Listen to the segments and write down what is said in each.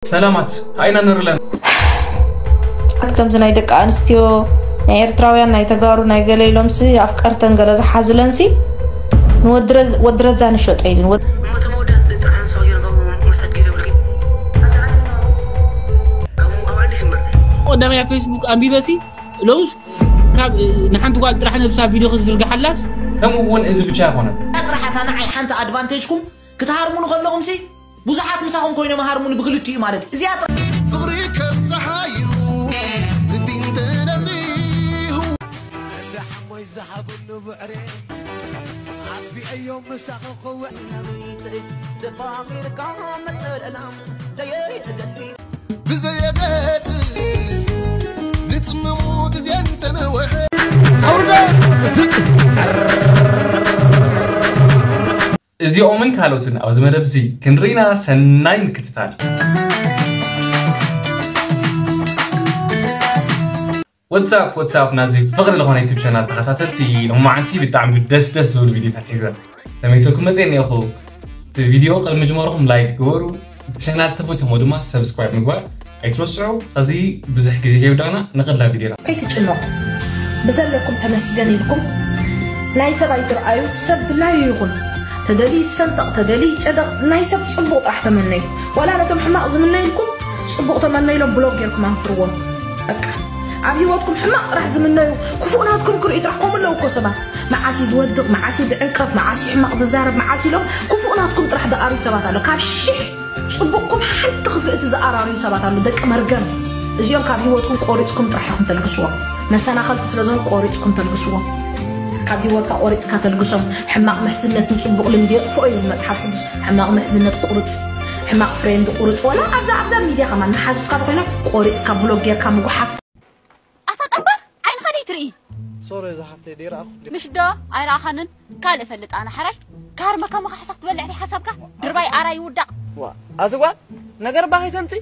ሰላማት፣ ታይና ንርለን። ኣት ከምዚ ናይ ደቂ ኣንስትዮ ናይ ኤርትራውያን ናይ ተጋሩ ናይ ገለ ኢሎምሲ ኣፍቀርተን ገለ ዝሓዙለንሲ ንወድረዝ- ወድረዛ ንሸጦ ኢልን ወድ- እሞ እቲ መወዳእታ ጥራሕ ንስኻ ገይርካ መሳጅ ገይረ ብልኪ። ኣብ ኣብ ዓዲ ሽምበር። ቀዳማይ ኣብ ፌስቡክ ኣንቢበሲ ሎምስ ካብ ንሓንቲ ጓል ጥራሕ ነብሳ ቪድዮ ክትዝርግሓላስ ከምኡ እውን እዚ ብቻ ኣይኮነን። ጥራሕ ኣታ ንዓይ ሓንቲ ኣድቫንቴጅኩም ክትሃርሙኒ ከለኹምሲ ብዙሓት ምሳኹም ኮይኖም ሃርሙኒ ብክልቲኡ ማለት እዚኣ ጥራሕ ፍቕሪ ከም ጸሓዩ ልቢ እንተነጺሁ እንዳ ሓሞይ ዝሃብሉ ብዕሬ ኣጥፊአዮም ምሳኺ ክውዕ ተፋቒርካ መጠለላ ዘየደሊ ብዘየገድስ ንጽምሙ ግዜ እንተነወሐ ኣውርዳ እዚኦምን ካልኦትን ኣብዚ መደብ እዚ ክንርኢና ሰናይ ምክትታል። What's up, what's up ናዚ ፍቕሪ ዝኾነ ዩቱብ ቻናል ተኸታተልቲ፣ ሎማዓንቲ ብጣዕሚ ደስ ደስ ዝብሉ ቪዲዮታት ሒዘ ተመይሰኩም መፅእ እኒአኹ። እቲ ቪዲዮ ቅድሚ ምጅማርኹም ላይክ ግበሩ፣ እቲ ቻናል ተፈትሞ ድማ ሰብስክራይብ ምግባር ኣይትረስዑ። ኸዚ ብዙሕ ግዜ ከይውዳእና ንኸዳ ቪዲዮና። ከይትጭነቑ ብዘለኩም ተመስገን ኢልኩም ናይ ሰብ ኣይትርኣዩ። ሰብ ድላዩ ይኹን፣ ተደሊ ይሰንጠቕ ተደሊ ይጨደቕ፣ ናይ ሰብ ፅቡቕ ጥራሕ ተመነዩ። ዋላ ነቶም ሕማቕ ዝምነዩልኩም ፅቡቕ ተመነይሎም ብሎክ ጌርኩም ኣንፍርዎም። በቃ ኣብ ህይወትኩም ሕማቕ ጥራሕ ዝምነዩ ክፉእ ናትኩም ክርእዩ ጥራሕ ከምኡ ኣለዉ እኮ ሰባት። መዓስ እዩ ዝወድቕ፣ መዓስ እዩ ዝዕንቀፍ፣ መዓስ እዩ ሕማቕ ዝዛረብ፣ መዓስ ኢሎም ክፉእ ናትኩም ጥራሕ ዝኣርዩ ሰባት ኣሎ። ካብ ሽሕ ፅቡቕኩም ሓንቲ ክፍእቲ ዝኣራርዩ ሰባት ኣሎ። ደቂ መርገም እዚኦም ካብ ህይወትኩም ቆሪፅኩም ጥራሕ ኢኹም ተልግስዎም። መሰናኸልቲ ስለ ዝኾኑ ቆሪፅኩም ተልግስዎም። ካብ ህይወትካ ቆሪፅካ ተልግሶም። ሕማቕ ምሕዝነት ንፅቡቕ ልምዲ የጥፍኦ ይብል መፅሓፍ ቅዱስ። ሕማቕ ምሕዝነት ቁርፅ፣ ሕማቕ ፍሬንድ ቁርፅ። ወላ ኣብዛ ኣብዛ ሚድያ ከማን መሓዙትካ ተኮይኖም ቆሪፅካ ብሎክ ጌርካ ምጉሓፍ። ኣታ ጠንባር ዓይንኻ ደይ ትርኢ ሶሪ እዛ ሓፍተይ ደይረኣኹ ምሽ ዶ ኣይረኣኻንን ካልእ ፈልጥ ኣነ ሓራይ ካርመካ መኻሕሳ ክትበልዕ ደይ ሓሳብካ ድርባይ ኣራይ ይውዳቕ ዋ ኣቲ ጓል ነገር ባኺ ተምፂ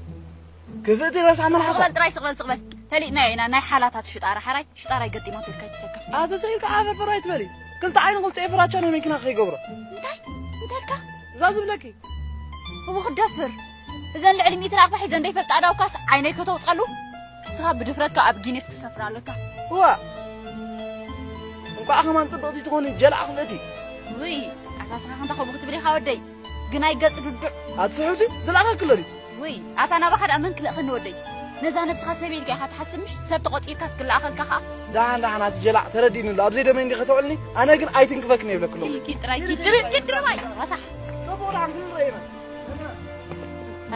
ክፍእቲ ረሳሕ መልሓሳ ስቕበል ጥራይ ስቕበል ስቕበል ፈሊጥና ኢና ናይ ሓላታት ሽጣራ ሓራይ ሽጣራይ ገጢማ ትብልካ ይትሰከፍ ኣቲ ሰኢልካ ኣፈ ፍራይ ትበሊ ክልተ ዓይኒ ክልተ ፍራቻ ነው መኪና ከይገብሮ እንታይ እንታይ ኢልካ እዛ ዝብለኪ እቡ ክደፍር እዘን ልዕሊ ሚእቲ ናቕፋ ሒዘን ደይፈልጣ ዳውካስ ዓይነይ ከተውፃሉ ንስኻ ብድፍረትካ ኣብ ጊኒስ ትሰፍር ኣለካ እዋ እንቋዕ ከማን ፅብቕቲ ትኾኒ ጀላዕ ክፍእቲ ውይ ኣታ ስኻ ከምታ ከምኡ ክትብል ኢኻ ወደይ ግን ኣይገፅ ዱዱዕ ኣትስሕብቲ ዝለኣኸክሎ ድዩ ውይ ኣታ ናባኻ ደኣ መን ክልእኸኒ ወደይ ነዛ ነብስኻ ሰብ ኢልካ ኢኻ ትሓስብ ምሽ ሰብ ተቖፂርካስ ክለኣኸልካ ኸዓ ደሓን ደሓን ኣቲ ጀላዕ ተረዲእኒ ኣሎ ኣብዘይ ደመ እንዲ ከተውዕልኒ ኣነ ግን ኣይትንክፈክን የብለክሎ ኢልኪ ጥራይ ኪድርባይ ረሳሕ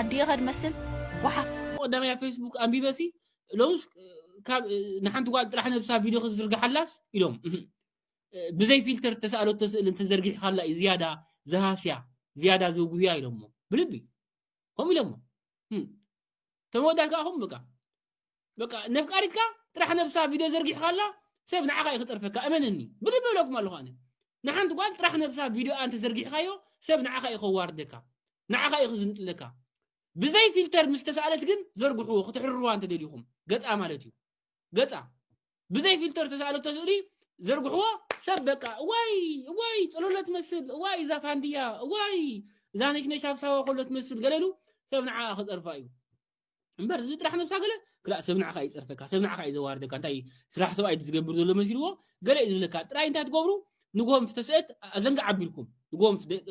ኣዲኻ ድመስል ዋሓ ቀዳማይ ኣብ ፌስቡክ ኣንቢበሲ ሎምስ ካብ ንሓንቲ ጓል ጥራሕ ነብሳ ቪድዮ ክትዝርግሓላስ ኢሎም ብዘይ ፊልተር ተሰኣለቶ ስእሊ እንተዘርጊሕካላ እዩ ዝያዳ ዝሃስያ ዝያዳ ዘጉህያ ኢሎሞ ብልቢ ከምኡ ኢሎሞ ተመወዳት ከዓ ኹም በቃ በቃ ነፍቃሪትካ ጥራሕ ነብሳ ቪድዮ ዘርጊሕካላ ሰብ ንዓኻ እዩ ክፀርፈካ እመነኒ ብልቢ እብለኩም ኣለኹ ኣነ ንሓንቲ ጓል ጥራሕ ነብሳ ቪድዮ ኣንተ ዘርጊሕካዮ ሰብ ንዓኻ እዩ ከዋርደካ ንዓኻ እዩ ክዝንጥለካ ብዘይ ፊልተር ምስ ተሰኣለት ግን ዘርግሕዎ ክትሕርርዋ እንተደሊኹም ገፃ ማለት እዩ ገፃ ብዘይ ፊልተር ተሰኣለቶ ስእሊ ዘርግሕዎ ሰብ በቃ እዋይ እዋይ ፀሎሎ ትመስል እዋይ እዛ ፋንድያ እዋይ እዛ ነሽነሽ ኣብ ሳዋ ከሎ ትመስል ገለሉ ሰብ ንዓኣ ክፀርፋ እዩ እምበር እዚ ጥራሕ ነብሳ ገለ ክላእ ሰብ ንዓኻ እዩ ፀርፈካ ሰብ ንዓኻ እዩ ዘዋርደካ እንታይ ስራሕ ሰብኣይ ዝገብር ዘሎ መሲልዎ ገለ እዩ ዝብለካ ጥራይ እንታይ ትገብሩ ንግሆ ምስ ተስአት ኣዘንጋ ዓቢልኩም ንግሆ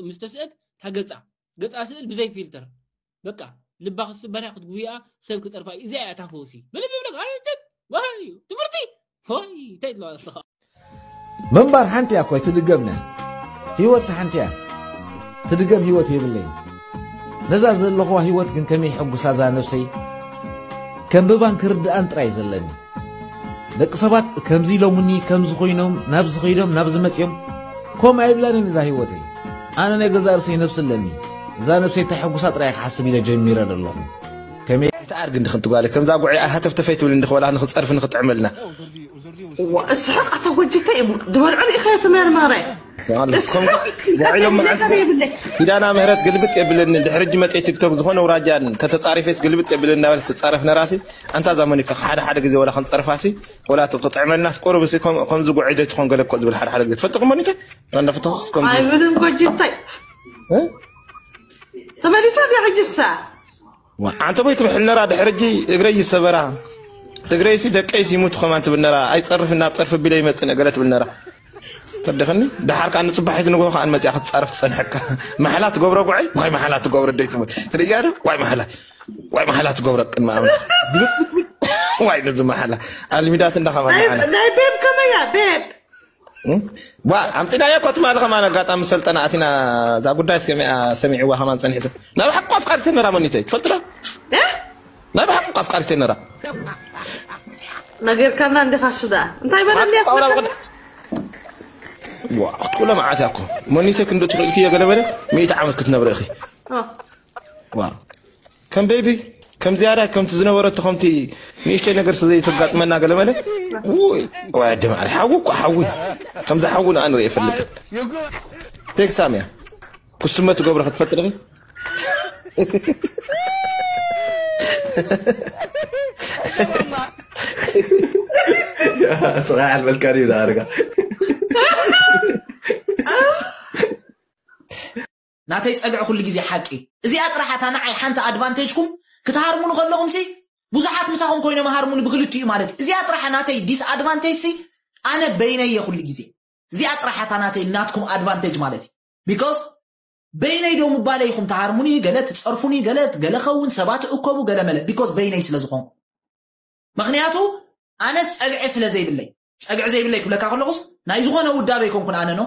ምስ ተስአት ታገፃ ገፃ ስእል ብዘይ ፊልተር በቃ ልባ ክትስበርያ ክትጉያ ሰብ ክጠርፋ እዚኣ እያ ታፈውሲ በልብ ይብለካ ኣይደግ ወይ ትምህርቲ ወይ እንታይ ትለዋ ኣለኻ ምንባር ሓንቲ እያ እኮ ኣይትድገምና ህይወትሲ ሓንቲ እያ ትድገም ህይወት የብለይ ነዛ ዘለኹዋ ህይወት ግን ከመይ ሕጉሳ እዛ ነብሰይ ከንብባን ክርድኣን ጥራይ ዘለኒ ደቂ ሰባት ከምዚ ኢሎምኒ ከምዚ ኮይኖም ናብዚ ከይዶም ናብዚ መፅዮም ከምኡ ኣይብላንን እዛ ህይወተይ ኣነ ናይ ገዛእ ርእሰይ ነብሲ ኣለኒ እዛ ነብሰይ ተሐጉሳ ጥራይ ክሓስብ ኢለ ጀሚረ ዘለኹ ከመይ ኣይትኣርግ እንዲ ክንቲ ጓለ ከምዛ ጉዒ ኣይሃተፍተፈይ ትብል እንዲ ክበላ ንክፀርፍ ንክጥዕመልና እስሕቅ ኣታ ጎጅተ እዩ ድበልዑ ሪኢኸ ተመርመረ ኪዳና ምህረት ግልብጥ የብለኒ ድሕሪ ሕጂ መፅየ ቲክቶክ ዝኾነ ውራጃን ተተፃሪፈስ ግልብጥ የብለኒ እናበለት ትፃረፍ ነራሲ ኣንታ እዛ ሞኒካ ሓደ ሓደ ግዜ ወላ ክንፀርፋሲ ወላ ክጥዕመልናስ ቁሩብ ሲ ከም- ከምዚ ጉዕይ ዘይትኾን ገለ እኮ ዝብል ሓደ ሓደ ግዜ ትፈልጥኹም ሞኒተ እንዳፈተኹስ ከምዚ ኣይብልን ጎጅታይ ተመሊሳ ድያ ሕጅሳ ዋ፣ ኣንተ ቦይ ትብሕል ነራ ድሕሪ ሕጂ እግረይ ይሰበራ፣ እግረይሲ ደቀይሲ ይሙቱ ከማን ትብል ነራ። ኣይጸርፍ ናብ ጸርፍ ቢለ ይመጽእ ነገረ ትብል ነራ። ተደኸኒ ደሓር ከኣ ንጽባሒት ንግሆ ከኣ ንመጽኣ ክትጻረፍ ትጸንሐካ። መሓላ ትገብሮ ጉዓይ ዋይ መሓላ ትገብሮ ደይ ትሞት ትልያዶ ዋይ መሓላ ዋይ መሓላ ትገብሮ ቅድሚ ኣምላኽ። ዋይ ነዚ መሓላ ኣልሚዳት እንዳኸማ መሓላ ናይ ቤብ ከመያ ቤብ ዋ ኣምፂናዮ እኮ ትማሊ ከማን ኣጋጣሚ ሰልጠና ኣቲና እዛ ጉዳይ እስከሚኣ ሰሚዕዋ ከማን ፀኒሕቶ። ናብ ሓቁ ኣፍቃሪት ነራ መኒተይ ትፈልጥና ናብ ሓቁ ኣፍቃሪት ነራ ነገርካና እንዲኻ ሱዳ እንታይ በለልያ ክትቁለ መዓት ያኮ መኒተይ ክንዶ ትኽእልክዮ ገለበለ ሚእቲ ዓመት ክትነብረ ኢኺ ዋ ከም ቤቢ ከም ዝያዳ ከምቲ ዝነበረቶ ከምቲ ንእሽተይ ነገር ስለዘይተጋጥመና ገለመለ ውይ ወይ ኣደ ማዕረ ሓዊ እኮ ሓዊ ከምዚ ሓዊ ንኣ ንርኢ ይፈልጥ ቴክሳም እያ ኩስትመ ትገብሮ ክትፈልጥ ዲኺ ስቓይ ኣልበልካ ድዩ ንኣርጋ ናተይ ፀግዒ ኩሉ ግዜ ሓቂ እዚኣ ጥራሕ እታ ንዓይ ሓንቲ ኣድቫንቴጅኩም ክትሃርሙኒ ከለኹም ሲ ብዙሓት ምሳኹም ኮይኖም ሃርሙኒ ብክልቲኡ ማለት እዩ እዚኣ ጥራሕ ናተይ ዲስኣድቫንቴጅ ሲ ኣነ በይነየ ኩሉ ግዜ እዚኣ ጥራሕ እታ ናተይ ናትኩም ኣድቫንቴጅ ማለት እዩ because በይነይ ዶ ምባለ ኢኹም ትሃርሙኒ ገለ ትፀርፉኒ ገለ ገለ ኸውን ሰባት እከቡ ገለ መለ because በይነይ ስለ ዝኾንኩ ምኽንያቱ ኣነ ፀግዒ ስለ ዘይብለይ ፀግዒ ዘይብለይ ክብለካ ከለኹስ ናይ ዝኾነ ውዳበ ኣይኮንኩን ኣነ ኖ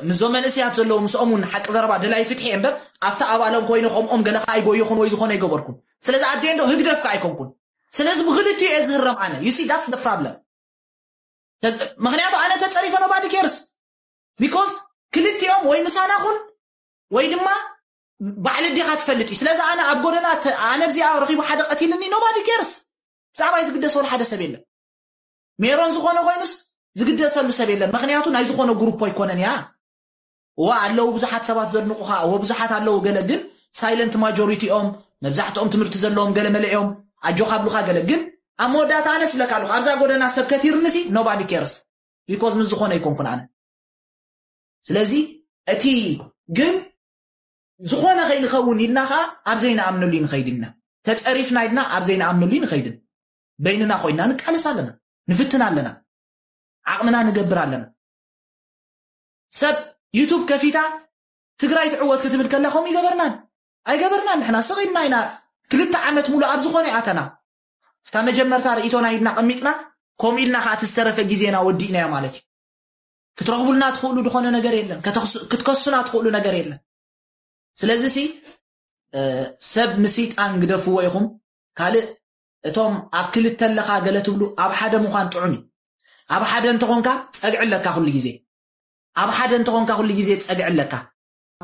ምስዞም መንእሰያት ዘለዉ ምስኦም እውን ሓቂ ዘረባ ደላይ ፍትሒ እየ እምበር ኣብቲ ኣባሎም ኮይነ ከምኦም ገለ ከዓ ኣይጎየኹን ወይ ዝኾነ ኣይገበርኩን ስለዚ ኣደየ እንዶ ህግደፍ ከዓ ኣይኮንኩን ስለዚ ብክልቲኡ እየ ዝህረም ኣነ you see that's the problem ምኽንያቱ ኣነ ተፀሪፈ nobody cares because ክልቲኦም ወይ ምሳና ኩን ወይ ድማ ባዕሊ ዲኻ ትፈልጥ እዩ ስለዚ ኣነ ኣብ ጎደና ኣነ ብዚኣ ረኺቡ ሓደ ቀቲልኒ nobody cares ብዛዕባይ ዝግደስ ወላ ሓደ ሰብ የለን ሜሮን ዝኾነ ኮይኑስ ዝግደሰሉ ሰብ የለን ምኽንያቱ ናይ ዝኾነ ግሩፕ ኣይኮነን እያ እዋ ኣለዉ ብዙሓት ሰባት ዘድንቑኻ እወ ብዙሓት ኣለዉ ገለ ግን ሳይለንት ማጆሪቲ እዮም መብዛሕትኦም ትምህርቲ ዘለዎም ገለ መለ እዮም ኣጆኻ ኣብሉኻ ገለ ግን ኣብ መወዳእታ ኣነስ ብለካ ኣለኹ ኣብዛ ጎደና ሰብ ከቲርንሲ nobody cares because ምስ ዝኾነ ኣይኮንኩን ኣነ ስለዚ እቲ ግን ዝኾነ ከይንኸውን ኢልና ከዓ ኣብ ዘይንኣምነሉ ንኸይድ ኢና ተፀሪፍና ኢልና ኣብ ዘይንኣምነሉ ንኸይድን በይንና ኮይና ንቃለስ ኣለና ንፍትን ኣለና ዓቕምና ንገብር ኣለና ሰብ ዩቱብ ከፊታ ትግራይ ትዕወት ክትብል ከላ ከምኡ ይገበርናን ኣይገበርናን ንሕና ስቕ ኢልና ኢና ክልተ ዓመት ሙሉ ኣብ ዝኾነ ኣተና እታ መጀመርታ ርእይቶና ኢድና ቀሚጥና ከምኡ ኢልና ከዓ እቲ ዝተረፈ ግዜና ወዲእናዮ ማለት እዩ ክትረኽቡልና ትኽእሉ ዝኾነ ነገር የለን ክትከሱና ትኽእሉ ነገር የለን ስለዚ ሲ ሰብ ምስይጣን ግደፍዎ ኢኹም ካልእ እቶም ኣብ ክልተ ኣለኻ ገለ ትብሉ ኣብ ሓደ ምዃን ጥዑም እዩ ኣብ ሓደ እንተኾንካ ጸግዒ ኣለካ ኩሉ ግዜ ኣብ ሓደ እንተኾንካ ኩሉ ግዜ ጸግዒ ኣለካ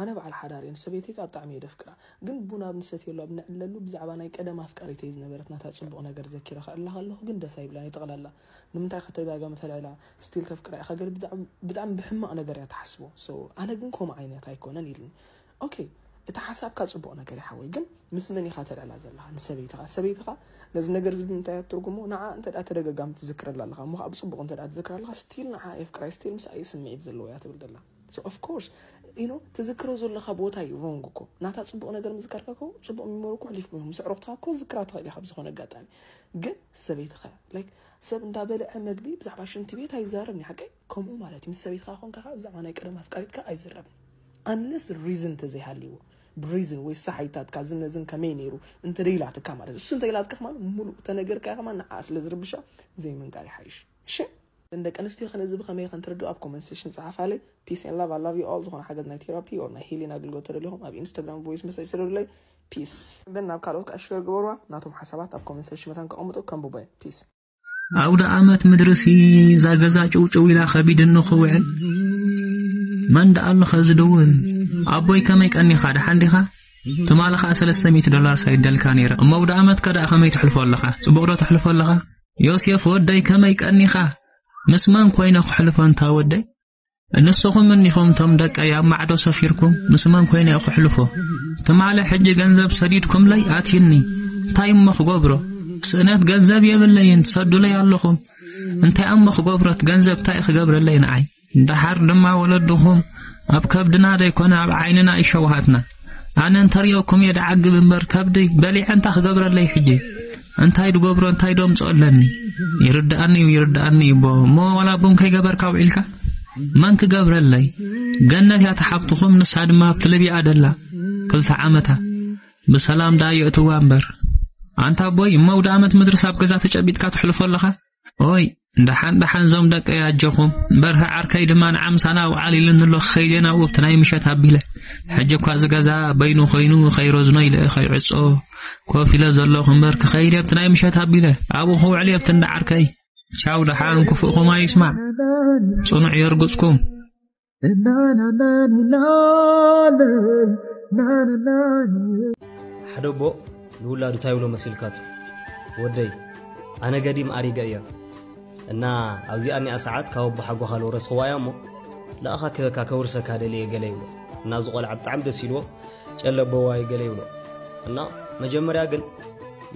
ኣነ በዓል ሓዳር እየ ንሰበይተይ ከዓ ብጣዕሚ እየ ደፍቅራ ግን ቡን ኣብ ንሰትየሉ ኣብ ንዕለሉ ብዛዕባ ናይ ቀደም ኣፍቃሪተይ ዝነበረት ናታ ፅቡቕ ነገር ዘኪረ ክዕላ ከለኹ ግን ደስ ኣይብላን ይጠቕላላ ንምንታይ ከተደጋገመ ተልዕላ ስቲል ተፍቅራ ኢኻ ገለ ብጣዕሚ ብሕማቕ ነገር እያ ትሓስቦ ኣነ ግን ከምኡ ዓይነት ኣይኮነን ኢልኒ ኦኬ እቲ ሓሳብካ ፅቡቕ ነገር ይሓወይ ግን ምስ መን ኢኻ ተልዕላ ዘለኻ ንሰበይትኻ ሰበይትኻ ነዚ ነገር እዚ ብምንታይ እያ ትትርጉሞ ንዓ እንተ ተደጋጋሚ ትዝክረላ ኣለኻ እሞ ከዓ ብፅቡቕ እንተ ትዝክራ ኣለኻ ስቲል ንዓ የፍቅራ ስቲል ምስ ኣየ ስምዒት ዘለዎ እያ ትብል ዘላ So of course you know ትዝክሮ ዘለኻ ቦታ እዩ wrong እኮ ናታ ፅቡቕ ነገር ምዝካርካ እኮ ፅቡቕ ሚሞሪ እኮ ሕሊፍኩም እዮም ምስ ኣዕሩኽትኻ እኮ ዝክራ ትኽእል ኢኻ ብዝኾነ ኣጋጣሚ ግን ሰበይትኻ like ሰብ እንዳበልዐ መግቢ ብዛዕባ ሽንቲ ቤት ኣይዛረብን እዩ ሓቀይ ከምኡ ማለት እዩ ምስ ሰበይትኻ ኮንካ ከዓ ብዛዕባ ናይ ቀደም ኣፍቃሪትካ ኣይዝረብን unless reason ተዘይሃልይዎ ብሪዝን ወይ ሳሓይታትካ ዝነዝን ከመይ ነይሩ እንተደይላትካ ማለት እሱ እንተይላትካ ከማን ሙሉእ ተነገርካ ከማን ንዓ ስለ ዝርብሻ ዘይምንጋር ይሓይሽ እሺ ደቂ ኣንስትዮ ከነዚ ብኸመይ ከንትርድኦ ኣብ ኮመንት ሴሽን ጸሓፋለይ peace and love I love you all ዝኾነ ሓገዝ ናይ ቴራፒ or ናይ ሂሊን ኣገልግሎት ተደሊኹም ኣብ ኢንስታግራም voice message ስደዱለይ peace then ናብ ካልኦት ከዓ share ግበሩዋ ናቶም ሓሳባት ኣብ ኮመንት ሴሽን መታን ከቐምጡ ከንብቦ እየ peace ኣውደ ኣመት ምድርሲ እዛ ገዛ ጭውጭው ኢላ ከቢድኒ ክውዕል መን ደኣ ኣሎ ከዚ ደውል ኣቦይ ከመይ ቀኒኻ ደሓን ዲኻ ትማሊ ኸዓ ሰለስተ ሚእቲ ዶላር ሰዲደልካ ነይረ እሞ ኣውደ ኣመትካ ደኣ ከመይ ተሕልፎ ኣለኻ ጽቡቕ ዶ ተሕልፎ ኣለኻ ዮሴፍ ወደይ ከመይ ቀኒኻ ምስ መን ኮይነ ክሕልፎ እንታ ወደይ ንስኹም እኒኹም እቶም ደቀይ ኣብ ማዕዶ ሰፊርኩም ምስ መን ኮይነ እየ ክሕልፎ ትማሊ ሕጂ ገንዘብ ሰዲድኩምለይ ኣትዩኒ እንታይ እሞ ክገብሮ ስእነት ገንዘብ የብለይን ትሰዱለይ ኣለኹም እንታይ እሞ ክገብሮ እቲ ገንዘብ እንታይ ክገብረለይ ንዓይ ደሓር ድማ ወለድኹም ኣብ ከብድና ዘይኮነ ኣብ ዓይንና እዩ ሸውሃትና ኣነ እንተሪኦኩም እየ ደዓግብ እምበር ከብደይ በሊዐ እንታይ ክገብረለይ ሕጂ? እንታይ ድገብሮ እንታይ ደምፅኦ ኣለኒ? ይርድኣኒ እዩ ይርድኣኒ እዩ እቦ። እሞ ዋላ ቡን ከይገበርካ ውዒልካ? መን ክገብረለይ? ገነት እያ ተሓብትኹም ንሳ ድማ ኣብቲ ልብያ ደላ። ክልተ ዓመታ ብሰላም ደኣ የእትዋ እምበር። ኣንታ ኣቦይ እሞ ኣውደ ዓመት ምድርስ ኣብ ገዛ ተጨቢጥካ ተሕልፎ ኣለኻ? ኦይ ደሓን ደሓን ዞም ደቀይ ኣጆኹም። በርሀ ዓርከይ ድማ ንዓ ምሳና ውዓል ኢሉኒ ኣሎ ክኸይድ እየ ናብኡ ኣብቲ ናይ ምሸት ኣቢለ። ሕጂ እኳ እዚ ገዛ በይኑ ኮይኑ ከይረዝኖ ኢለ ከይዕጾ ኮፍ ኢለ ዘለኹ እምበር ክኸይድ እየ ኣብቲ ናይ ምሸት ኣቢለ ኣብኡ ክውዕል እየ ኣብቲ እንዳ ዓርከይ። ቻው ደሓን ክፉእኹም ኣይስማዕ። ጽኑዕ የርግጽኩም። ሓደ ኣቦ ንውላዱ እንታይ ይብሎ መሲልካቱ? ወደይ ኣነ ገዲም ኣሪገ እየ እና ኣብዚኣ እኒኣ ሰዓት ካብ ኣቦ ሓጎኻ ልወረስኽዋ እያ እሞ ለኣኻ ክህበካ ከውርሰካ ደልየ ገለ ይብሎ እና እዚ ቆልዓ ብጣዕሚ ደስ ኢልዎ ጨለ ኣቦዋይ ገለ ይብሎ እና መጀመርያ ግን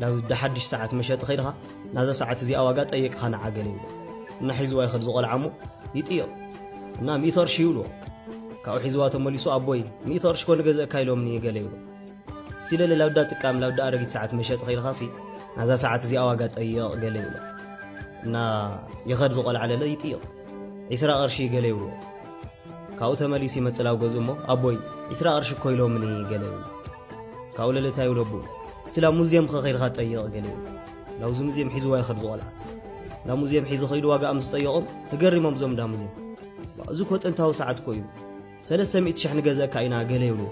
ናብ ደሓድሽ ሰዓት መሸጢ ከይድኻ ናዛ ሰዓት እዚኣ ዋጋ ጠይቕኻ ንዓ ገለ ይብሎ እና ሒዝዋ ይኸድ ዝቆልዓ እሞ ይጥየቕ እና ሚእቲ ቅርሺ ይብልዎ ካብኡ ሒዝዋ ተመሊሱ ኣቦይ ሚእቲ ቅርሺ ኮ ንገዘእካ ኢሎምኒ ገለ ይብሎ እስቲ ለለ ላብዳ ጥቃም ላብዳ ኣረጊት ሰዓት መሸጢ ከይድኻሲ ናዛ ሰዓት እዚኣ ዋጋ ጠይቕ ገለ ይብሎ እና ይኸድ ዝቆልዓ ለለ ይጥይቕ ዒስራ ቅርሺ ገለ ይብልዎ ካብኡ ተመሊሱ ይመፅእ ላብ ገዝኡ እሞ ኣቦይ ዒስራ ቅርሺ እኮ ኢሎምኒ ገለ ይብሎ ካብኡ ለለ እንታይ ይብሎ ኣቦይ እስቲ ላብ ሙዝየም ከ ከይድኻ ጠይቕ ገለ ይብሎ ላብዚ ሙዝየም ሒዝዋ ይኸድ ዝቆልዓ ላብ ሙዝየም ሒዙ ከይዱ ዋጋ ምስ ጠየቖም ተገሪሞም እዞም እንዳ ሙዝየም እዚ እኮ ጥንታዊ ሰዓት እኮ እዩ ሰለስተ ሚእቲ ሽሕ ንገዘእካ ኢና ገለ ይብሉ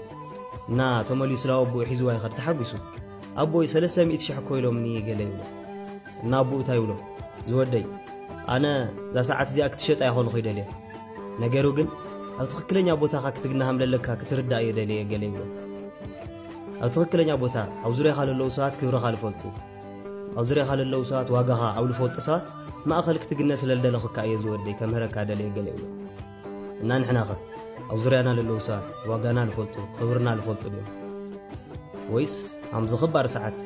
እና ተመሊሱ ናብ ኣቦኡ ሒዝዋ ይኸድ ተሓጒሱ ኣቦይ ሰለስተ ሚእቲ ሽሕ እኮ ኢሎምኒ ገለ ይብሉ እና ኣቦኡ እንታይ ይብሎ ዝወደይ ኣነ እዛ ሰዓት እዚኣ ክትሸጣ ይኸልኹ ይደልየ ነገሩ ግን ኣብ ትኽክለኛ ቦታኻ ክትግናሃም ለለካ ክትርዳእ እየ ደልየ ገለ ይብሎ ኣብ ትኽክለኛ ቦታ ኣብ ዙሪያኻ ለለዉ ሰባት ክብርኻ ልፈልጡ ኣብ ዙሪያኻ ለለዉ ሰባት ዋጋኻ ኣብ ልፈልጡ ሰባት ማእኸል ክትግነ ስለልደለኹካ እየ ዝወደይ ከምህረካ ደልየ ገለ ይብሎ እና ንሕናኸ ኣብ ዙርያና ለለዉ ሰባት ዋጋና ልፈልጡ ክብርና ልፈልጡ ድዮም ወይስ ኣምዚ ኽባር ሰዓት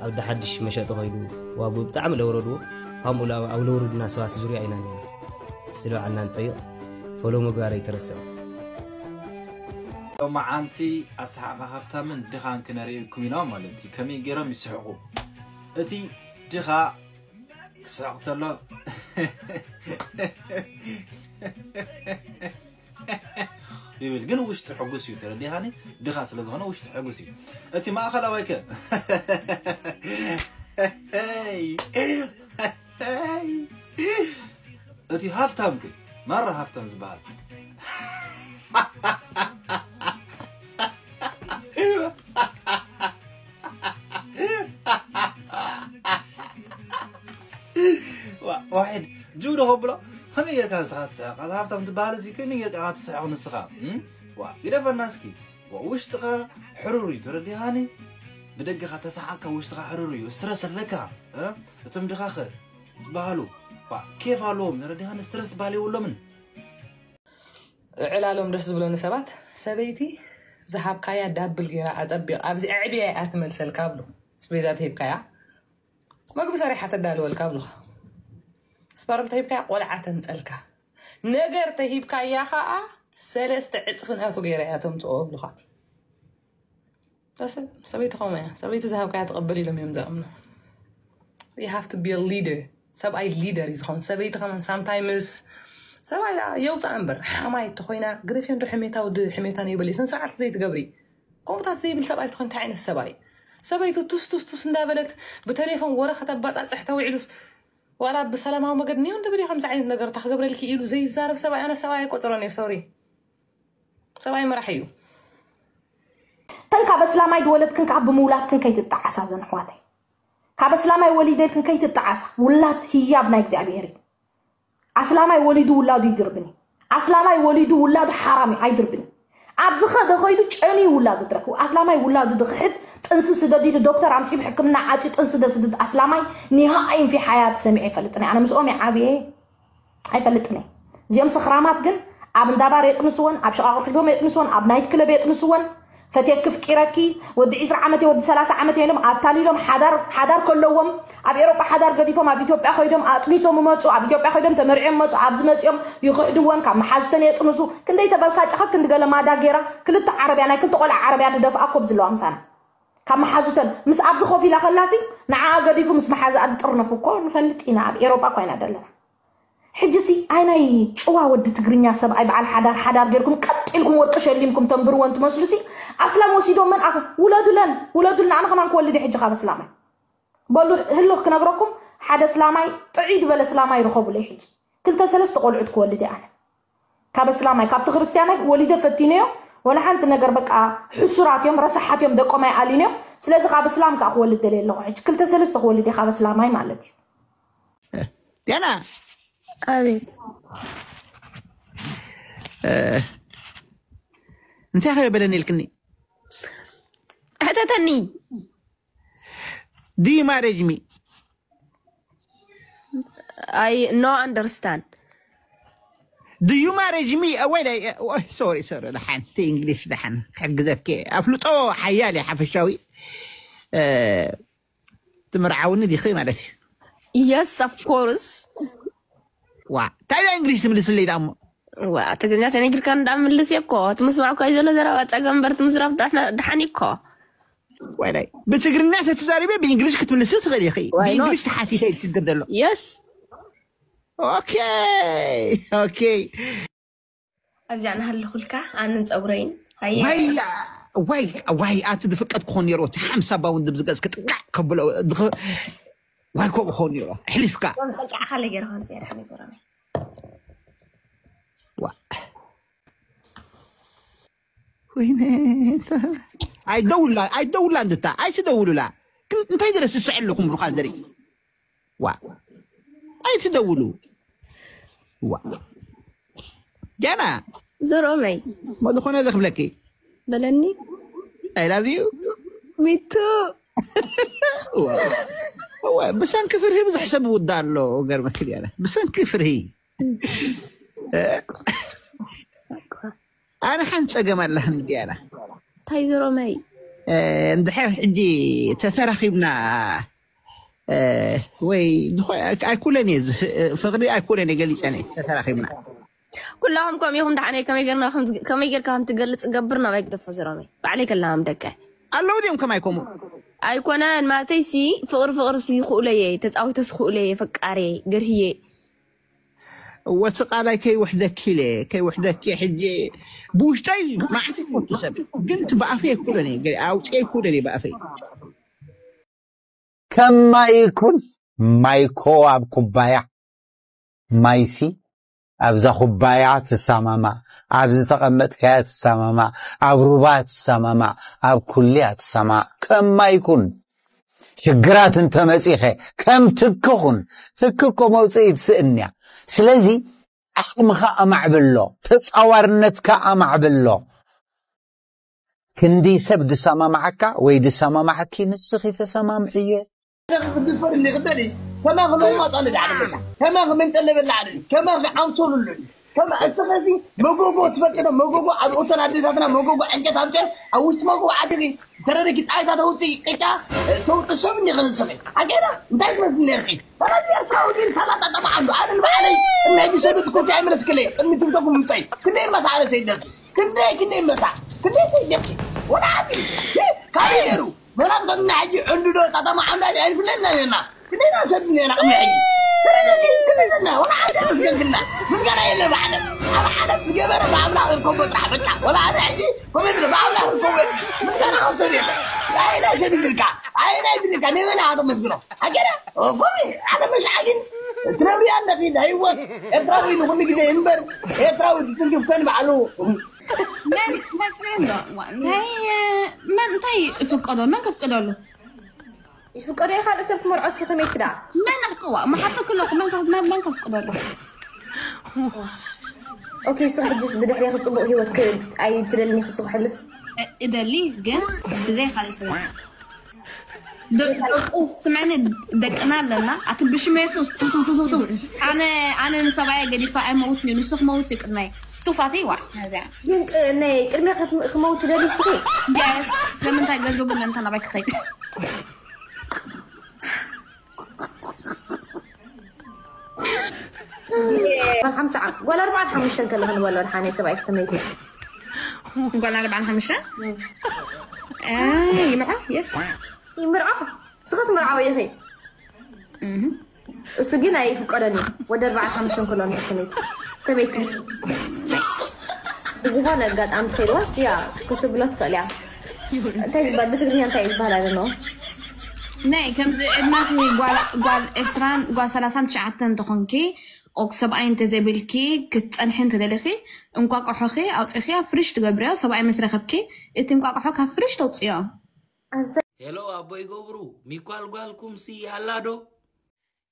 ኣብ ደሓድሽ መሸጢ ኸይዱ ዋግኡ ብጣዕሚ ለውረድዎ ከምኡ ኣብ ለውርድና ሰባት ዙርያ ኢና ነና ስለ በዓልና ንጠይቕ ፎሎ ምግባር ኣይትረስዕ ሎማዓንቲ ኣሰሓቕኻ ሃብታምን ድኻን ክነርእየኩም ኢና ማለት እዩ ከመይ ገይሮም ይስሕቑ እቲ ድኻ ክስሕቕ ተሎ ይብል ግን ውሽጡ ሕጉስ እዩ ተረዲኻኒ ድኻ ስለ ዝኾነ ውሽጡ ሕጉስ እዩ እቲ ማእኸላዋይ ከ እቲ ሃፍታም ግን ማራ ሃፍታም ዝበሃል ዋሒድ ጅው ዶ ከብሎ ከመይ ጌርካ ንስኻ ትስሕቕ ኣዛ ሃፍታም ትበሃል እዚ ከመይ ጌርካ ትስሕቕ ንስኻ ዋ ግደፈና እስኪ ውሽጥኻ ሕሩር እዩ ተረዲኻኒ ብደግኻ ተሰሓቅካ ውሽጥኻ ሕሩር እዩ ስትረስ ኣለካ እቶም ድኻኸ ዝበሃሉ ኬፍ ኣለዎም ተረዲኻኒ ስትረስ ዝበሃል የብሎምን ዕላሎም ደስ ዝብለኒ ሰባት ሰበይቲ ዝሃብካያ ዳብል ገይራ ኣፀቢቕ ኣብዚ ኣዕብያ እያ ትመልሰልካ ብሉ ስቤዛ ተሂብካያ መግቢ ሰሪሓ ተዳልወልካ ብሉኻ ስፓርም ተሂብካያ ቆልዓ ተምፀልካ ነገር ተሂብካያ ከዓ ሰለስተ ዕፅፊ ናቱ ገይራ እያ ተምፅኦ ብሉኻ ሰበይቲ ከምኡ እያ ሰበይቲ ዝሃብካያ ትቐበል ኢሎም እዮም ዝኣምኑ you have to be a leader ሰብኣይ leader እዩ ዝኾን ሰበይቲ ከማን sometimes ሰብኣይ የውፃእ እምበር ሓማይ እተኮይና ግደፍዮ እንዶ ሕሜታ ወዲ ሕሜታ ነይበል ስነ ስርዓት ዘይትገብሪ ከምኡታት ዘይብል ሰብኣይ ትኾን እንታይ ዓይነት ሰብኣይ ሰበይቱ ቱስ ቱስ ቱስ እንዳበለት ብቴሌፎን ወረ ከተባፃፅሕ ተውዒሉስ ዋላ ብሰላማዊ መገድ ኒዮ እንደ ብዲ ከምዚ ዓይነት ነገር እታ ክገብረልኪ ኢሉ ዘይዛረብ ሰብኣይ ኣነ ሰብኣይ ኣይቆፅሮን እየ sorry ሰብኣይ መራሒ እዩ ተን ካብ እስላማይ ዝወለድክን ካብ ብምውላድክን ከይትጣዓሳ ዘን ኣሕዋተይ ካብ እስላማይ ወሊደልክን ከይትጣዓሳ ውላድ ህያብ ናይ እግዚኣብሔር እዩ ኣስላማይ ወሊዱ ውላዱ ይድርብን እዩ ኣስላማይ ወሊዱ ውላዱ ሓራም እዩ ኣይድርብን እዩ ኣብዚ ኸደ ኸይዱ ጨንዩ ውላዱ ድረክ ኣስላማይ ውላዱ ድኽሕድ ጥንሲ ስደድ ኢሉ ዶክተር ኣምፂ ብሕክምና ዓፅዩ ጥንሲ ደስድድ ኣስላማይ ኒሃ ኢንፊ ሓያት ሰሚዐ ይፈልጥን ኣነ ምስኦም ይዓብየ ኣይፈልጥን እየ እዚኦም ሰኽራማት ግን ኣብ እንዳባር የጥንስወን ኣብ ሸቓቕር ክልቦም የጥንስወን ኣብ ናይት ክለብ የጥንስወን ፈትየኪ ፍቂረኪ፣ ወዲ ዒስራ ዓመት ወዲ ሰላሳ ዓመት ኢሎም ኣታሊሎም ሓዳር ሓዳር ከለዎም ኣብ ኤሮጳ ሓዳር ገዲፎም ኣብ ኢትዮጵያ ኮይዶም ኣጥኒሶም መፁ። ኣብ ኢትዮጵያ ኮይዶም ተመርዕዮም መፁ። ኣብዚ መፅኦም ይኽሕድወን፣ ካብ መሓዙተን የጥንሱ። ክንደይ ተበሳጭኻ ክንዲ ገለ ማዳ ገይራ ክልተ ዓረብያ ናይ ክልተ ቆልዓ ዓረብያ ድደፍኣ ኮብ ዝለዋ ምሳና ካብ መሓዙተን ምስ ኣብዚ ኮፍ ኢላ ከላሲ ንዓኣ ገዲፉ ምስ መሓዛኣ ዝጥርነፉ እኮ ንፈልጥ ኢና። ኣብ ኤሮጳ እኮ ኢና ዘለና። ሕጂ ሲ ኣይ ናይ ጭዋ ወዲ ትግርኛ ሰብኣይ በዓል ሓዳር ሓዳር ጌርኩም ቀጥ ኢልኩም ወርቂ ሸሊምኩም ተንብርወን ትመስሉ ሲ ኣስላም ወሲዶም መን ኣስ ውለዱለን ውለዱልና ኣነ ከማን ክወልድ እየ ሕጂ ካብ ኣስላማይ በሉ ህልኽ ክነግረኩም ሓደ ስላማይ ጥዑይ ዝበለ ስላማይ ርኸቡለይ ሕጂ ክልተ ሰለስተ ቆልዑት ክወልድ እየ ኣነ ካብ እስላማይ ካብቲ ክርስትያናይ ወሊደ ፈቲነዮ ወላ ሓንቲ ነገር በቃ ሕሱራት እዮም ረሳሓት እዮም ደቆም ኣይኣልዩን እዮም ስለዚ ካብ እስላም ከዓ ክወልድ ደልየ ኣለኹ ሕጂ ክልተ ሰለስተ ክወልድ እየ ካብ እስላማይ ማለት እዩ ዲያና ኣቤት እንታይ ኸ በለኒ ኢልክኒ ሕተተኒ Do you marriage me? I no understand Do you marriage me? Uh, wait, I, uh, oh, sorry, sorry. ደሓን እቲ እንግሊሽ ደሓን ክሕግዘኪ ኣፍልጦ ሓያል እዩ ሓፈሻዊ እ፣ ትምርዓውኒ ዲኺ ማለት እዩ Yes of course ዋ እንታይ ዳ እንግሊሽ ትምልስለይ ዳሞ ዋ ትግርኛ ተነጊርካ እንዳምልስ እኮ ትምስማዕ እኮ ዘሎ ዘረባ ፀገም በር ትምዝራብ ድሓን እኮ ወላይ ብትግርኛ ተትዛሪበ ብእንግሊሽ ክትምልስ ትኽእል ኢኺ Why not? ብእንግሊሽ ተሓቲተ እዩ ችግር ዘሎ Yes ኦኬ ኦኬ ኣብዚኣ ናሃለኹልካ ኣንን ፀጉረይን ሃየ ዋይ ዋይ ዋይ ኣቲ ዝፍቀድ ክኾን ነይሩ እቲ ሓምሳ ባውንድ ብዝገዝ ክጥቃዕ ከብሎ ዝኸ- ዋይ ከምኡ ክኾን ነይሩ ኣሕሊፍካ ዞም ፀቂዕኻ ለገይርኻ ዝያዳ ሓመይ ዘረመይ ዋ ወይነ ኣይደውላ ኣይደውላ እንድታ ኣይትደውሉላ ግን እንታይ ድረስ ዝስዕልኩም ሩኻ ዘርኢ ዋ ኣይትደውሉ ዋ ገና ዘሮመይ ሞ ዝኾነ ዘኽብለኪ በለኒ I love you ሚቱ ብሰንኪ ፍርሂ ብዙሕ ሰብ ውዳ ኣሎ ገርመክ ገና ብሰንኪ ፍርሂ ኣነ ሓንቲ ፀገም ኣለህን ገና እንታይ ዘሮመይ እንድሕር ሕጂ ተተራኺብና ወይ ዝኾ- ኣይኩለን እየ ዝፍ- ፍቕሪ ኣይኩለን እየ ገሊፀን እየ ተተራኺብና ኩላኹም ከምኡ ኢኹም ደሓነይ ከመይ ጌርና ከም ዝግ- ከመይ ጌርካ ከም ትገልፅ ገብር ናባይ ግደፎ ዘሮመይ ባዕለይ ከላም ደቀ ኣለዉ ድዮም ከማይ ከምኡ ኣይኮነን ማለተይ ሲ ፍቕሪ ፍቕሪ ሲ ይኽእለየ ተፃዊተስ ይኽእለየ ፈቃርየ ገርህየ ወቲ ቃላይ ከይውሕደኪ ኢለ ከይውሕደኪ ሕጂ ብውሽጠይ መዓት ይፈቱ ሰብ ግን እቲ ብኣፈይ ኣይኩለን እየ ገ- ኣውፅኤ ኣይኩለን እየ ብኣፈይ ከማይ ይኩን ማይኮ ኣብ ኩባያ ማይሲ ኣብዛ ኩባያ ትሰማማ ኣብ ዝተቐመጥካያ ትሰማማ ኣብ ሩባ ትሰማማ ኣብ ኩልያ ትሰማ ከማይ ይኩን ሽግራት እንተመፂኸ ከም ትክኹን ትክኮ መውፅኢ ትስእንያ ስለዚ ዓቕምኻ ኣማዕብሎ ተፃዋርነትካ ኣማዕብሎ ክንዲ ሰብ ድሰማማዓካ ወይ ድሰማማዓኪ ንስኺ ተሰማምዕዮ ክትፈርኒ ክትደሊ ከማኺ ለውማጣ ንድዓለ መሳ ከማኺ መንጠለ በላዓለ ከማኺ ዓምሶሉሉኒ ከማ እስኸዚ መጎጎ ትፈልጥዶ መጎጎ ኣብ ኦተን ኣዴታትና መጎጎ ዕንጨት ኣምጨ ኣብ ውሽጢ መጎጎ ዓድኺ ተረደኪ ጣይታ ተውፅኢ ቅጫ ተውጢ ሰብ እንዲኺ ንስኺ ሓቀና እንታይ ትመስሊ ነርኪ ፈላጢ ኤርትራዊ ግን ፈላጣ ጠማዓሉ ኣነ ንባዕለይ ቅድሚ ሕጂ ሰደድኩልኪ ኣይመለስክለይ ቅድሚ ትብተኩም ምፀይ ክንደይ መሳዕረ ሰይደርኪ ክንደይ ክንደይ መሳ ክንደይ ሰይደርኪ ወላ ዓዲ ካበይ ነይሩ መናት ከምና ሕጂ ዕንዱ ዶ ጠጠማ ዓንዳ ኣይፍለና ነና ክንደይና ሰድኒ ነና ቅድሚ ሕጂ ተረደኒ ክንደይ ሰድና ወላ ዓዲ ምስገንክና ምስጋና የለ ብዓለም ኣብ ዓለም ዝገበረ ብኣምላኽ ይርከቦ ጥራሕ በቃ ወላ ኣነ ሕጂ ኮሜንት ብኣምላኽ ይርከቦ ምስጋና ካብ ሰብ የለ ኣይና ሰድድልካ ኣይና ይድልካ ንበና ኣቶ መስግኖ ኣገዳ ኮሜ ኣነ መሻዓጊን ትነብሪ ኣለኺ ናይ ህይወት ኤርትራዊ ንኹሉ ግዜ ይንበር ኤርትራዊ ትትንክፍከን ባዕሉ መን መፅናን ዶ እንታይ መን እንታይ ይፍቀዶ መን ከፍቅደሉ ይፍቀዶ እዩ ካልእ ሰብ ክመርዖ እስኪ ከመይ ክዳ መን ኣፍቅዋ መሓተኩ ኣለኹ መን ከፍ- መን- መን ከፍቅደሉ ኦኬ ስኺ ሕጅስ ብድሕሪ ክፅቡቅ ህይወት ክ- ኣይትደልኒ ክሱ ክሕልፍ እደሊ ግን ብዘይ ካልእ ሰብ ደቁ ስምዕኒ ደቅና ኣለና ኣቲ ብሽመ የሱስ ቱቱቱቱቱ ኣነ ኣነ ንሰብኣየ ገዲፋ ኣይመውትን እዩ ንሱ ክመውት እዩ ቅድመይ ቱፋተይ ዋ እዚኣ ግን ቅ- ናይ ቅድሚያ ከት- ክመውት ደሊ ስኺ ስ ስለምንታይ ገንዘቡ ለንታ ናባይ ክኸይድ ሓምሳ ዓም ጓል ኣርባዓን ሓሙሽተን ከለኹ ንበሎ ሓነ ሰብኣይ ክትመይት ጓል ኣርባዓን ሓሙሽተ ይምዓ የስ ይምርዖ ስኸ ትምርዓው ኢኺ እሱ ግን ኣይፍቀደን እዩ ወደ ኣርባዓን ሓሙሽተን ከሎ ንክትመይት ተመይት ብዝኾነ ኣጋጣሚ ትኸይድዋስ ያ ክትብሎ ትኽእል እያ እንታይ ዝበሃል ብትግርኛ እንታይ እዩ ዝበሃል ኣለ ነው ናይ ከምዚ ዕድመኺ ጓል ጓል ዕስራን ጓል ሰላሳን ትሽዓተን እንተኾንኪ ኦክ ሰብኣይ እንተዘይብልኪ ክትፀንሒ እንተደለኺ እንቋቋሖኺ ኣውፂኺ ኣብ ፍሪሽ ትገብርዮ ሰብኣይ ምስ ረኸብኪ እቲ እንቋቋሖ ካብ ፍሪሽ ተውፅዮ ሄሎ ኣቦይ ገብሩ ሚኳል ጓልኩም ሲ ኣላ ዶ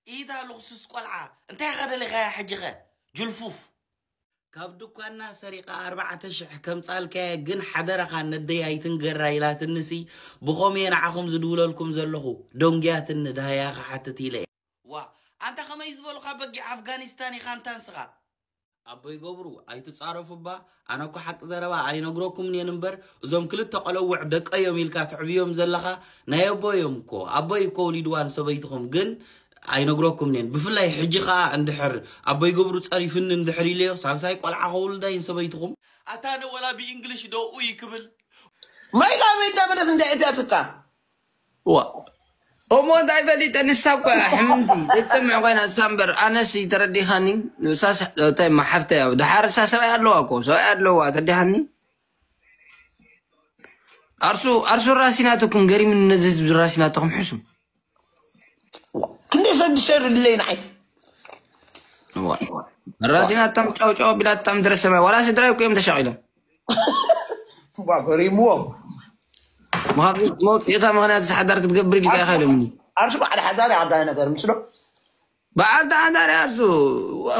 ኢታ ልኽሱስ ቆልዓ እንታይ ኸ ደሊኻያ ሕጂ ኸ ጅልፉፍ ካብ ድኳና ሰሪቓ ኣርባዕተ ሽሕ ከምጻልካየ ግን ሓደራኻ ነደይ ኣይትንገራ ኢላትንሲ ብኸምየ ንዓኹም ዝድውለልኩም ዘለኹ ደንጉያትኒ ደሃያ ክሓትት ኢለ እየ ዋ ኣንታ ኸመይ ዝበሉኻ በጊዕ ኣፍጋኒስታን ኢኻ እንታ ንስኻ ኣቦይ ገብሩ ኣይትጻረፉ እባ ኣነ እኮ ሓቂ ዘረባ ኣይነግረኩምን እየን እምበር እዞም ክልተ ቆለውዕ ደቀ እዮም ኢልካ ትዕብዮም ዘለኻ ናይ ኣቦይ እዮም እኮ ኣቦይ እኮ ውሊድዋ ንሰበይትኹም ግን ኣይነግረኩምን እየን ብፍላይ ሕጂ ከኣ እንድሕር ኣቦይ ገብሩ ጸሪፍኒ እንድሕር ኢለዮ ሳልሳይ ቆልዓ ከውልዳ እየን ሰበይትኹም ኣታ ነ ወላ ብእንግሊሽ ደኡ ይክብል ማይ ላበይ እንዳበለት እንዳየትያትካ ዋ እሞ እንታይ ፈሊጠ ንሳ እኮ እያ ሕምምቲ ዘይትሰምዕ ኮይና ንሳ እምበር ኣነስ ተረዲኻኒ ንሳስ እንታይ ማሓፍተ እያ ድሓር እሳ ሰብኣይ ኣለዋ እኮ ሰብኣይ ኣለዋ ተረዲኻኒ ኣርሱ ኣርሱ ራሲናትኩም ገሪምኒ ነዚ ህዝቢ ራሲናትኩም ሕሱም ክንደይ ሰብ ዝሸር ድለይ ንዓይ ራሲናታም ጫው ጫው ቢላታም ድረሰማይ ዋላ ስድራይ እኮ እዮም ተሻቒሎም ዋ ገሪምዎም መውፅኢኻ ምክንያት ሓዳር ክትገብር ኢልካ ኢኻ ኢሎምኒ ኣርሱ ባዕል ሓዳር ኣባይ ነገር ምስሎ በዓል ተሓዳር ኣርሱ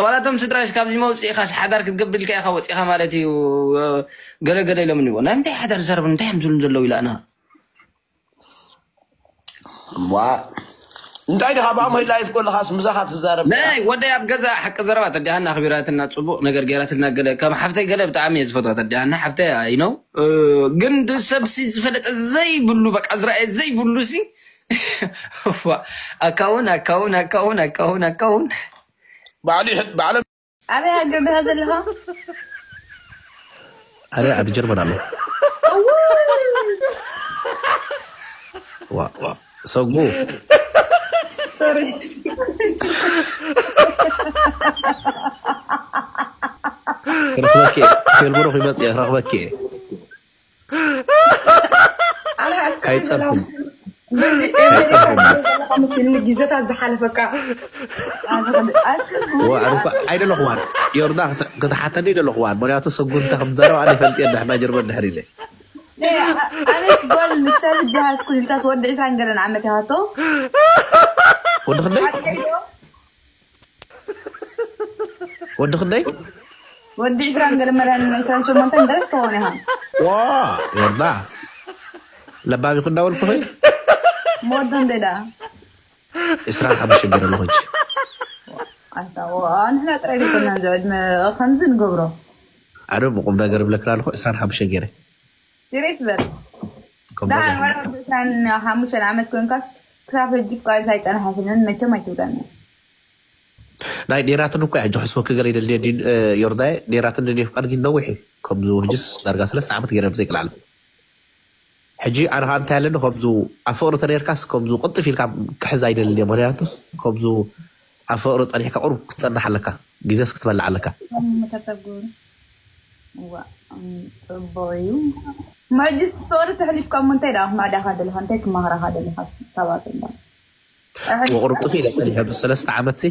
ዋላቶም ስድራሽ ካብዚ መውፅኢኻ ሓዳር ክትገብር ኢልካ ኢኻ ወፂኻ ማለት እዩ ገለገለ ኢሎምኒ ናይ ምንታይ ሓዳር ዝዛረቡ እንታይ እዮም ዝብሉ ዘለዉ ኢላና ዋ እንታይ ድኻ ብኣሞይ ላይፍ ከለኻስ ምሳኻ ትዛረብ ናይ ወደይ ኣብ ገዛ ሓቂ ዘረባ ተዲሃና ኣኽቢራትና ፅቡቕ ነገር ገይራትልና ገለ ከም ሓፍተይ ገለ ብጣዕሚ እየ ዝፈትዋ ተዲሃና ሓፍተይ ኣይነው ግን ሰብሲ ዝፈለጠ ዘይብሉ በቃ ዝረኣየ ዘይብሉ ሲ ኣካውን ኣካውን ኣካውን ኣካውን ኣካውን ባዕሉ ባዕሎም ኣበይ ሃገር ዲኻ ዘለኻ? ኣረ ኣብ ጀርመን ኣሎ ዋ ሰጉ ሶሪ ክረኽበኪ ቴልብሩኽ ይመፅእ ክረኽበኪ ኣነ እስከ ኣይፀርፍን ምስልኒ ግዜታት ዝሓለፈካ ወ- ኣነ እኮ ኣይደለኹዋን ዮርዳ ክተ- ክትሓተኒ ደለኹዋን ምክንያቱ ሰጉ እንታይ ከምዘረባ ኣነ ይፈልጥ እየ ንሕና ጀርመን ድሕር ኢለ ኣነስ ጓል ንሳ ዝጀሃዝኩ ኢልካስ ወዲ ዕስራን ገለን ዓመት ይሃቶ ወዲ ክንደይ ወዲ ክንደይ ወዲ ዕስራን ገለ መድሃኒን ዕስራን ሸሞንተን ገለስ ትኸውን ኢኻ ዋ ዮርዳ ለባሚ ኩ እንዳበልኩኺ መወዶ እንደ ዳ ዕስራን ሓሙሽተ ገይረ ኣለኹ ሕጂ ኣንታ ንሕና ጥራይ ዘይኮና እዚ ዕድመ ከምዚ ንገብሮ ኣነ ብቁም ነገር ብለክና ኣለኹ ዕስራን ሓሙሽተ ገይረ ሲሪየስ በል ከም ደሓን ነገር ወላ ዕስራን ሓሙሽተን ዓመት ኮይንካስ ክሳብ ሕጂ ፍቃድ ኣይፀናሓትንን መቸም ኣይትብለኒ ናይ ኔራትን እኮ ሕጂ ክስወኪ ገለ ይደልየ ዲን ዮርዳየ ኔራትን ድን ፍቃድ ግን ነዊሕ እዩ ከምዚ ሕጅስ ዳርጋ ሰለስተ ዓመት ገይረ ብዘይቅልዓለ ሕጂ ኣነ ከዓ እንታይ ኣለኒ ከምዚ ኣብ ፍቅሪ ተነርካስ ከምዚ ቅልጥፍ ኢልካ ክሕዝ ኣይደልን እየ ምክንያቱስ ከምዚ ኣብ ፍቅሪ ፀኒሕካ ቁሩብ ክትፀንሕ ኣለካ ግዜስ ክትበልዕ ኣለካ ተተጉ ዋ ጽቡቅ እዩ መሕጅስ ፍቅሪ ተሕሊፍካ እሞ እንታይ ደኣ ክማዕዳካ ደለካ እንታይ ክማክራካ ደለካ ካባትላ ወቅርብ ጥፍ ኢለ ፀኒሐ ሰለስተ ዓመት ሲ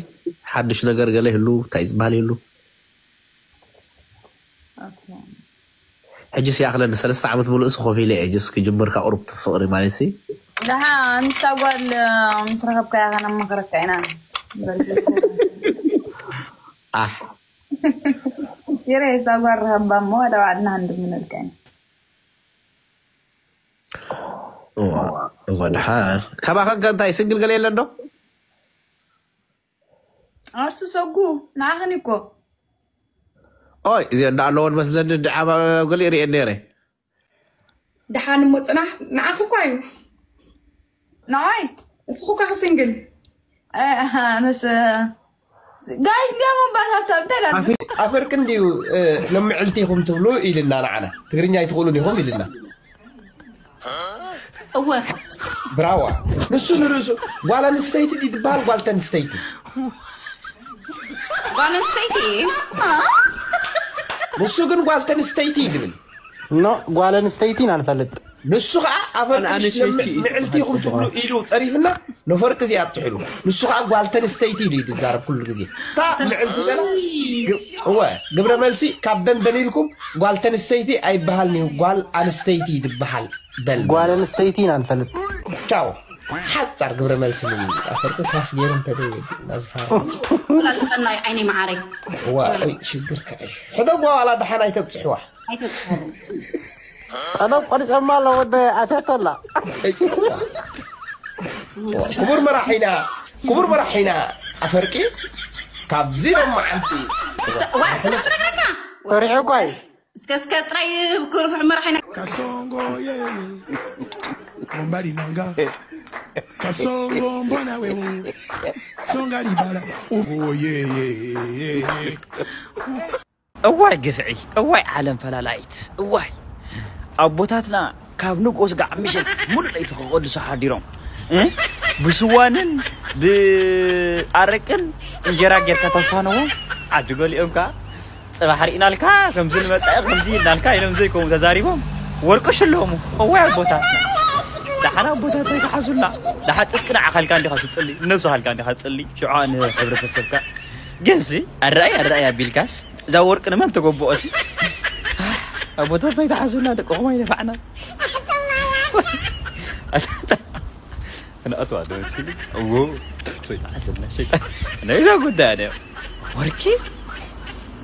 ሓድሽ ነገር ገለ ይህሉ እንታይ ዝበሃል ይህሉ ሕጂ ሲኣክለኒ ሰለስተ ዓመት ሙሉእ ሲ ኮፍ ኢለ እየ ጀስ ክጅምር ካብ ቁሩብ ፍቅሪ ማለት ሲ ደሓ ኣንታ ጓል ምስ ረኸብካያ ከነማኽረካ ኢና ኣሕ ሲሪየስ ኣጓር ረኸባ እሞ ወደ ባዕልና ክንድምነልካ ኢና እዋ ድሓር ካባኸ እንታይ ስንግል ገለ የለን ዶ ኣርሱ ሰጉ ንዓኽን እኮ ኦይ፣ እዚኦ እንዳኣለዎ ንመስለኒ፣ ድዓ ገሊኡ ርእየን ነይረ። ደሓን እሞ ጽናሕ፣ ንዓኺ እኳ እዩ። ንዓይ? እስኹ እኳ ክስንግል። እ፣ ኣነስ፣ ጋይስ፣ እንዲያም እምበር ሃብታም እንታይ ላሉ? ኣፍሪ-፣ ኣፈርቂ እንድዩ፣ እ፣ ሎምዕልቲ ኢኹም ትብሉ ኢልና ንዓና። ትግርኛ ኣይትኽእሉን ኢኹም ኢልና። እወ። ብራዋ። ንሱ ንርእሱ ጓል ኣንስተይቲ ድዩ ዝበሃል ጓል ተንስተይቲ? ጓል ኣንስተይቲ እዩ። አ? ንሱ ግን ጓል ተንስተይቲ እዩ ዝብል። ኖ፣ ጓል ኣንስተይቲ ኢና ንፈልጥ። ንሱ ከዓ ኣፈርቂ ኣነ ምሽ ሸይኪ እዩ ምዕልቲ ኢኹም ትብሉ ኢሉ ጸሪፍና፣ ነፈርቂ እዚ ኣብፅሕሉ። ንሱ ከዓ ጓል ተንስተይቲ ኢሉ እዩ ዝዛረብ ኩሉ ግዜ። እታ ምዕልቲ ገና፣ ግ-፣ እወ፣ ግብረ መልሲ ካብ ደንደን ኢልኩም ጓል ተንስተይቲ ኣይበሃልን እዩ፣ ጓል ኣንስተይቲ ይድበሃል በል። ጓል ኣንስተይቲ ኢና ንፈልጥ። ቻው። ሓፃር ግብረ መልሲ ምን ኣፈርቂ ኳስ ገይሩ እንተ ደይ ናዝፋር። ስላልፀናይ ዓይኒ መዓረይ። እዋ፣ ኦይ፣ ሽግር ከ-፣ ሕደጓ ዋላ ደሓን ኣይተብፅሕዋ። ኣይተብፅሕዋ። ቀደም ቆሪፀማ ኣሎ ወደ ኣትያቶ ኣላ። ክቡር መራሒና፣ ክቡር መራሒና ኣፈርቂ ካብዚ ሎማዓንቲ እስከ፣ ዋ፣ ጽናሕ ክነግረካ። ፈሪሑ እኳ እዩ። እስከ፣ እስከ ጥራይ ክርፍሕ መራሒና። Kasongo, yeah, yeah. Mombali nanga. Kasongo, mbona wewe. Songa libala. Oh, yeah, yeah, yeah, yeah. እዋይ ግፍዒ፣ እዋይ ዓለም ፈላላይት፣ እዋይ ኣቦታትና ካብ ንጉስ ጋዕ ምሸት ሙሉእ ለይቲ ክቐድሱ ሓዲሮም፣ እ? ብስዋንን ብኣረቅን እንጀራ ጌርካ ተፋነዎም። ዓዲ ገሊኦም ከዓ ጽባሕ ርኢናልካ፣ ከምዚ ንመጻኢ ከምዚ ኢልናልካ ኢሎም ዘይከምኡ ተዛሪቦም ወርቂ ሽለሙ። እዋይ ኣቦታትና፣ ደሓን ኣቦታትና ይትሓዙልና። ደሓን ጥጥቂ ንዓኻ ኢልካ እንዲኻ ትጽሊ፣ ንነብስኻ ኢልካ እንዲኻ ትጽሊ፣ ሽዑ ንህብረተሰብካ። ግንሲ ኣረኣይ ኣረኣይ ኣቢልካስ እዛ ወርቂ ንመን ተጎብኦ ሲ? ኣቦታትና ይትሓዙልና፣ ደቅኹም ኣይነፋዕና። ክነኣትዋ ዶ መሲሉ? እዎ፣ ትሕቶ ይትሓዘልና ሸይጣን። ናይ እዛ ጉዳይ ኣነ ወርቂ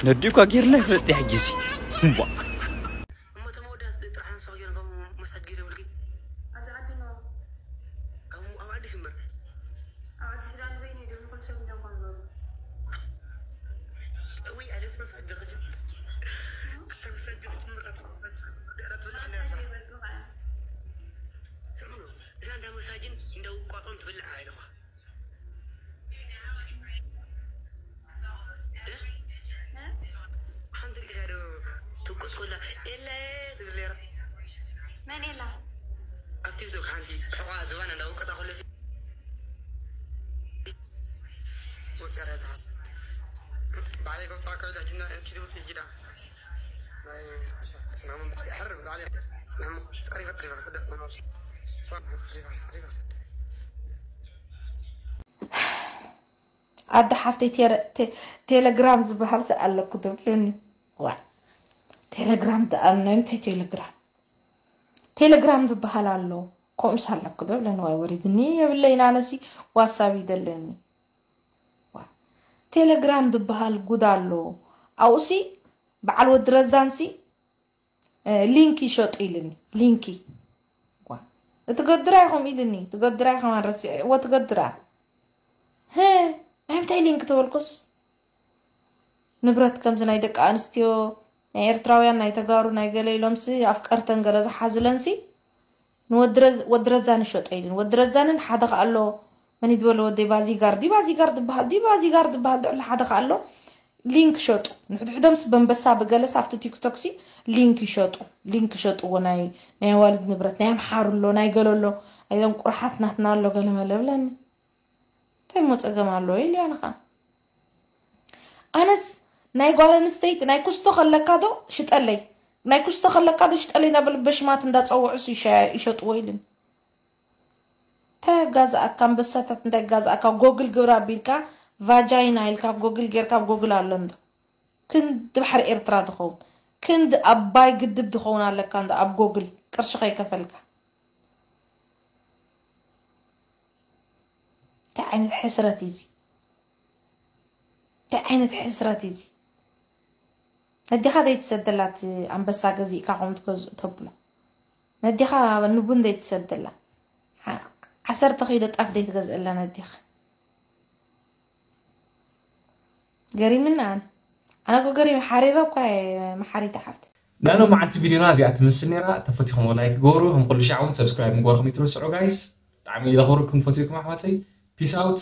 ነዲኡ እኳ ጌርና ይፈልጥ ሕጂ ሲ። እምቧ። እሞ እቶም ኣወዳት ጥራሕ ንስኻ ገይሮም ከም መሳጅ ገይረ ይብልኪ? ኣብዚ ዓዲ ኖ። ኣብ፣ ኣብ ዓዲስ እምበር? ኣብ ዓዲስ ዳኣ ንበይነይ ድዮም ንኹሉ ሰብ ኢሎም እኮ ዝገቡ። እውይ፣ ኣነስ መሳጅ ክጅ-፣ ኣታ መሳጅ ክጅምር፣ ኣታ መሳጅ ክጅምር፣ ኣታ መሳጅ ክጅምር፣ ኣታ መሳጅ ክጅምር። ስምዑ፣ እዛ እንዳ መሳጅን እንዳ ውቋጦን ትብልዕ ኣይደማ። ሓንቲ ርኢኻ ዶ ትውቅጥ ኮላ ኤለ ትብል ነይራ? መን ኤላ? ኣብ ቲክቶክ ሓንቲ ሕቋ ዝባና እንዳውቀጣ ከሎ ሲ-፣ ወፂኣ እያ ትሓስብ። ባዕለይ ከውፅኣካ ኢለ ሕጂ እና-፣ ኪዲ ውፅእ ኪዳ። ናይ፣ ናይ ምን ባዕለይ ሕርብ ባዕለይ ናይ ምን ፀሪፈ፣ ፀሪፈ ክሰደ፣ ናይ ምን ሰ-፣ ሰ-፣ ሰ-፣ ሰ-፣ ሰ-፣ ኣደ ሓፍተይ ቴረ-፣ ቴ-፣ ቴሌግራም ዝበሃል ሰ ኣለኩ ዶ ብለኒ። ዋ፣ ቴሌግራም ደኣ ናይ ምንታይ ቴሌግራም? ቴሌግራም ዝበሃል ኣሎ። ከምኡስ ኣለኩ ዶ ብለኒ። ዋይ ወሪድኒ የብለይን ኣነሲ ዋትሳፕ ይደለኒ። ዋ፣ ቴሌግራም ዝበሃል ጉድ ኣሎ። ኣብኡሲ በዓል ወዲ ረዛንሲ፣ እ፣ ሊንክ ይሸጡ ኢልኒ። ሊንኪ። ዋ፣ እቲ ገድራ ኢኹም ኢልኒ። እቲ ገድራ ኢኹም ኣንረሲዐ። እወ፣ እቲ ገድራ። ህ፣ ናይ ምንታይ ሊንክ ተበልኩስ? ንብረት ከምዚ ናይ ደቂ ኣንስትዮ፣ ናይ ኤርትራውያን፣ ናይ ተጋሩ፣ ናይ ገለ ኢሎምሲ ኣፍቀርተን ገለ ዝሓዙለንሲ ንወዲ ረዝ-፣ ወዲ ረዛን ይሸጦ ኢልን። ወዲ ረዛንን ሓደ ከኣ ኣሎ፣ መን ይድበሎ ወደይ ባዚጋር፣ ዲ ባዚጋር ዝበሃል፣ ዲ ባዚጋር ዝበሃል ድዕላ ሓደ ከኣ ኣሎ። ሊንክ ሸጡ። ንሕድሕዶምስ በንበሳ ብገለስ ኣብቲ ቲክቶክሲ ሊንክ ይሸጡ። ሊንክ ሸጥዎ ናይ፣ ናይ ኣዋልድ ንብረት፣ ናይ ኣምሓሩ ኣሎ፣ ናይ ገለ ኣሎ፣ ኣይዞም ቁርሓት ናትና ኣሎ ገለ መለ ብለኒ። እንታይ እሞ ጸገም ኣለዎ ኢልያ ንኻ። ኣነስ ናይ ጓል ኣንስተይቲ ናይ ኩስቶ ከለካ ዶ ሽጠለይ፣ ናይ ኩስቶ ከለካ ዶ ሽጠለይ እንዳበሉ በሽማት እንዳጸውዑስ ይሸ-፣ ይሸጥዎ ኢልን። እንታይ ኣጋዝኣካ ኣንበሳታት፣ እንታይ ኣጋዝኣካ? ጎግል ግብራ ኣቢልካ ቫጃይና ኢልካ ጎግል ጌርካ ኣብ ጎግል ኣሎ እንዶ። ክንዲ ባሕሪ ኤርትራ ዝኸውን፣ ክንዲ ኣባይ ግድብ ዝኸውን ኣለካ እንዶ ኣብ ጎግል ቅርሺ ከይከፈልካ። እንታይ ዓይነት ሕስረት እዩ እዚ? እንታይ ዓይነት ሕስረት እዩ እዚ? ነዲኻ ዘይትሰደላ እቲ ኣንበሳ ገዚእካ ከምኡ ትገዝኡ ተብሎ። ነዲኻ ንቡን ዘይትሰደላ። ሓ-፣ ዓሰርተ ኪሎ ጣፍ ዘይትገዝእላ ነዲኻ። ገሪምና ኣነ። ኣነ እኮ ገሪም ሓሪረ እኳ መሓሪት ሓፍቲ ናይ ሎማዓንቲ ቪድዮና እዚኣ ትመስል ነይራ። ተፈቲኹም ላይክ ግበሩ፣ ከም ኩሉ ሻዕ እውን ሰብስክራይብ ምግባርኩም ይትረስዑ ጋይስ። ብጣዕሚ ለኽብረኩም ፈትኩም ኣሕዋተይ። ፒስ ኣውት።